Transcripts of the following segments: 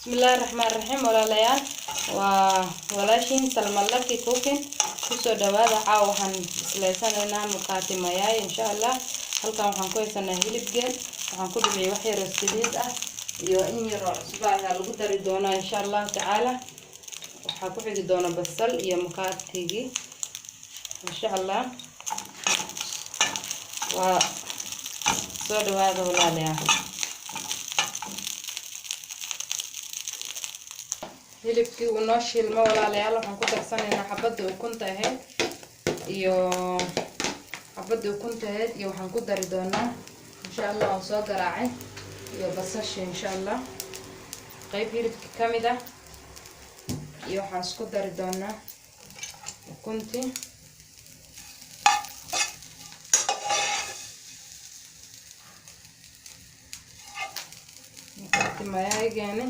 Bismillaahi raxmaan raxiim. Walaalayaal, waa walaashiin Salma Lucky Cooking. Kusoo dhawaada. Caawa waxaan bislaysanaynaa mukate mayai, insha Allah. Halkan waxaan ku haysanaa hilib geel. Waxaan ku dhibiyay wax yaroo saliid ah iyo in yaroo cusbo ayaa lagu dari doonaa, insha Allahu tacaala. Waxaa ku xigi doona basal iyo mukatigii, insha Allah. Waa soo dhawaada, walaalayaal. Hilibkii uu noo shiilmo, walaalayaal, waxaan ku darsanaynaa xabadda ukunta ahayd iyo xabadda ukunta ahayd iyo waxaan ku dari doonaa, insha Allah, waan soo garaacay, iyo basasha, insha Allah. Qeyb hilibkii ka mid ah iyo waxaan isku dari doonaa ukuntii. Mukate mayaygeeni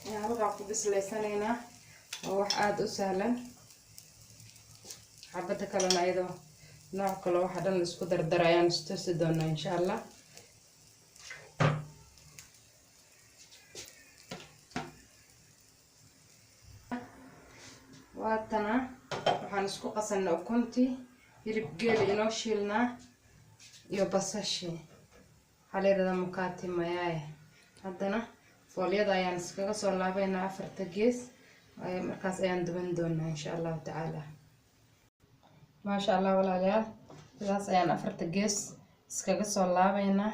ayaan halkaa ku bislaysanaynaa. Waa wax aada u sahlan. Xabadda kalena iyadoo nooc kale, waxa dhan isku dardar ayaan istusi doonaa, insha Allah. Waatana waxaan isku qasanay ukuntii, hilib geeli inoo shiilnaa iyo basashii. Waxaa la yidhahdaa mukate mayai. Haddana foolyada ayaan iskaga soo laabaynaa afarta gees. Markaas ayaan duban doonaa, insha Allahu tacaala. Maasha Allah, walaalayaal, sidaas ayaan afarta gees iskaga soo laabaynaa,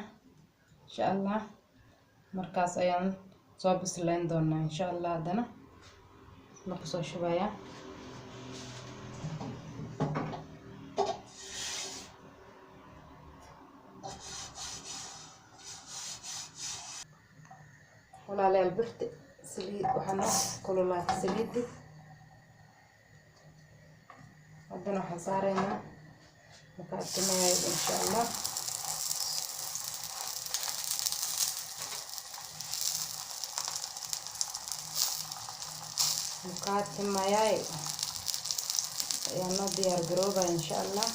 insha Allah. Markaas ayaan soo bislayn doonaa, insha Allah. Haddana la kusoo shubayaa. Walaalayaal, birta saliid waxaa noo kululaatay saliiddi. Haddana waxaan saaraynaa mukate mayayga, insha Allah. Mukate mayai ayaa noo diyaar garoobaya, insha Allah.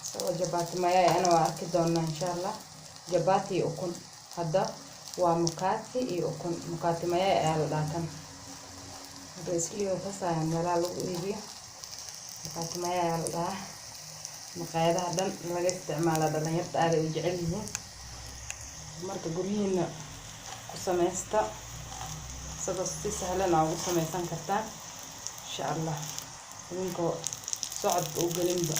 Isagoo jabati mayai ana waa arki doonaa, insha Allah. Jabati iyo ukun. Hadda waa mukate iyo ukun. Mukate mayai ayaa la dhahaa kan. Hadda isliyo kasayaan meelaha lagu iibiyo. Mukate mayai ayaa la dhahaa. Maqaayadaha dhan laga isticmaala, dhalinyarta aaday u jecel yihiin. Marka guryihiina ku sameysta, isagoo si sahlan aa ugu sameysan kartaan, insha Allah, idinkoo socodba u gelinba.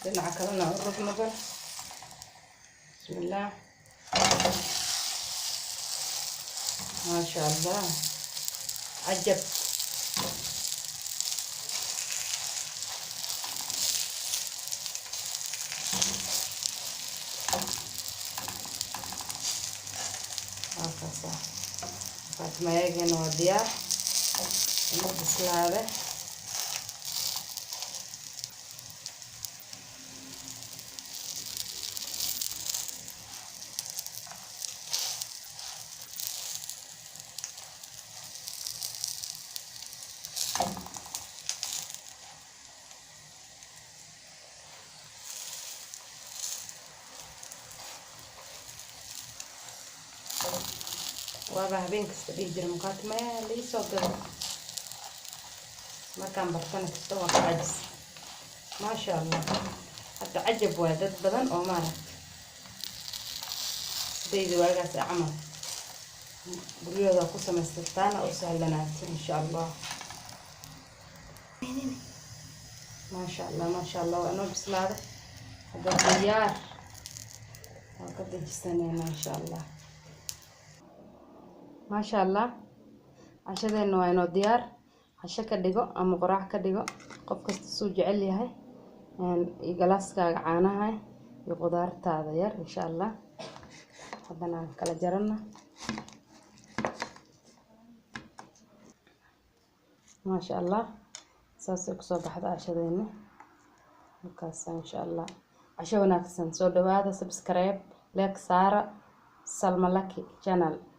Dhinaca kalena u rognoba. Bismillaah, maasha Allah, cajab. Halkaasa mukate mayaygeena waa diyaar, inuu bislaade. Waaba habeen kasta dhihi jira, "Mukate mayai laga soo gado." Markaan bartana kasta waa ka cajis. Maasha Allah, hadda cajab waay. Dad badan oo maaragta sidayda waagaas camal guryahooda ku samaysataana u sahlanaata, insha Allah. Maasha Allah, maasha Allah, waa inoo bislaada. Hadda diyaar, waan ka dejisanayna, insha Allah. Maasha Allah, cashadeena waa inoo diyaar. Casho ka dhigo ama qoraac ka dhigo, qof kasta suu jecel yahay. Iyo galaaskaaga caanaha iyo qudaartaada yar, insha Allah. Haddana aan kala jarana. Maasha Allah, saasay kusoo baxda cashadeena. Markaasa, insha Allah. Casho wanaagsan, soo dhawaada. Subscribe, like saara Salma Lucky Channel.